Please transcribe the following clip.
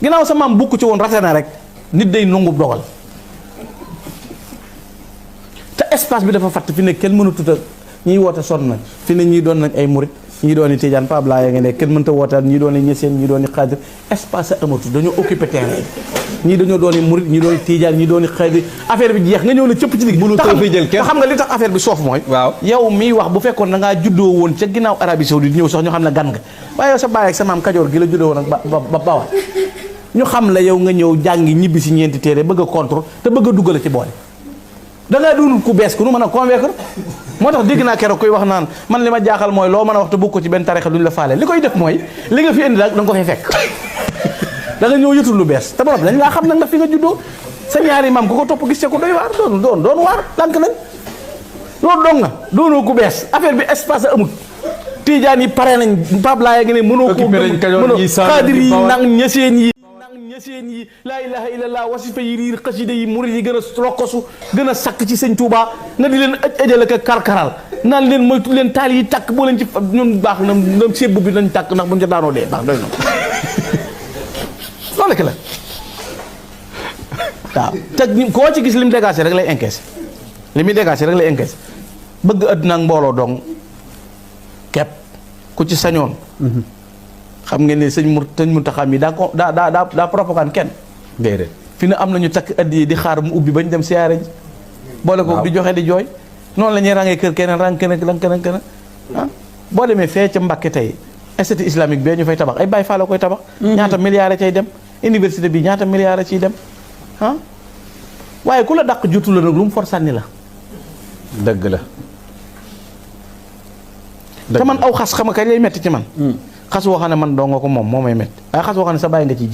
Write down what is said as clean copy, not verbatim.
ginnaaw sa maam bukk ci woon rate na rek nit day nangu dogal te espace bi dafa fatt fi ne kenn mënu tuta ñiy woote sonn nañ fi ne ñii doon nañ ay murit ñii doon i tijaan pabla ya nga ne kenn mënta woote ñii doon i ñeseen ñii doon i xaadir espace a amatu dañoo occupé terrain ñii dañoo doon i murit ñii doon i tijaan ñii doon i xaadir affaire bi jeex nga ñëw ne cëpp ci digg xam nga li tax affaire bi soof mooy yow miy wax bu fekkoon da ngaa juddoo woon ca ginnaaw Arabie Saoudite ñëw sax ñu xam ne gan nga waaye yow sa baay ak sa maam Kajoor gi la juddoo woon ak ba Bawal ñu xam la yow nga ñëw jàngi ñibbi si ñeenti téere bëgg a contre te bëgg a duggale ci boole da ngaa doonul ku bees ku nu mën a convaincre moo tax dégg naa keroog koy wax naan man li ma jaaxal mooy loo mën a wax te bokk ko ci benn tarixa duñ la faale li koy def mooy li nga fi indi da nga ko fay fekk da nga ñëw yëtul lu bees te borom dañ laa xam nag nga fi nga juddoo sa ñaari maam ku ko topp gis ko doy waar doon waar lànk nañ loolu dong nga doonoo ku bees affaire bi espace amut tijaan yi pare nañ pablaaya nga ne mënoo koo mënoo xaadir yi nang ñeseen yi ñeseen yi laa ilaha illallah wasifa yi riir xasida yi murid yi gën a lokkosu gën a sakk ci sëñ Touba nga di leen ëjale ka karkaral naan leen moytu leen taal yi takk boo leen ci ñun baax na ñoom sébbu bi nañ takk ndax buñu ca daanoo dee baax doy na loolu la waaw te koo ci gis li mu dégagé rek lay encaissé li muy dégagé rek lay encaissé bëgg àddina ak mbooloo dong kepp ku ci sañoon xam ngeen ne sëñ Muntaxa mi daa propagande kenn déedéet fi ne am nañu takk addi yi di xaar mu ubbi bañ dem siyaare ji boole ko di joxe di jooy noonu la ñuy ràngee kër keneen ràng keneen ah boo demee fee ca Mbàkke tey institut islamique bee ñu fay tabax ay Baay Faal la koy tabax ñaata milliards cay dem université bi ñaata milliards ciy dem ah waaye ku la dàq jutu la nag lu mu for sànni la dëgg la te man aw xas xam nga kañ lay metti ci man xas woo xam ne man doo nga ko moom moo may metti waaye xas woo xam ne sa bàyyi nga ci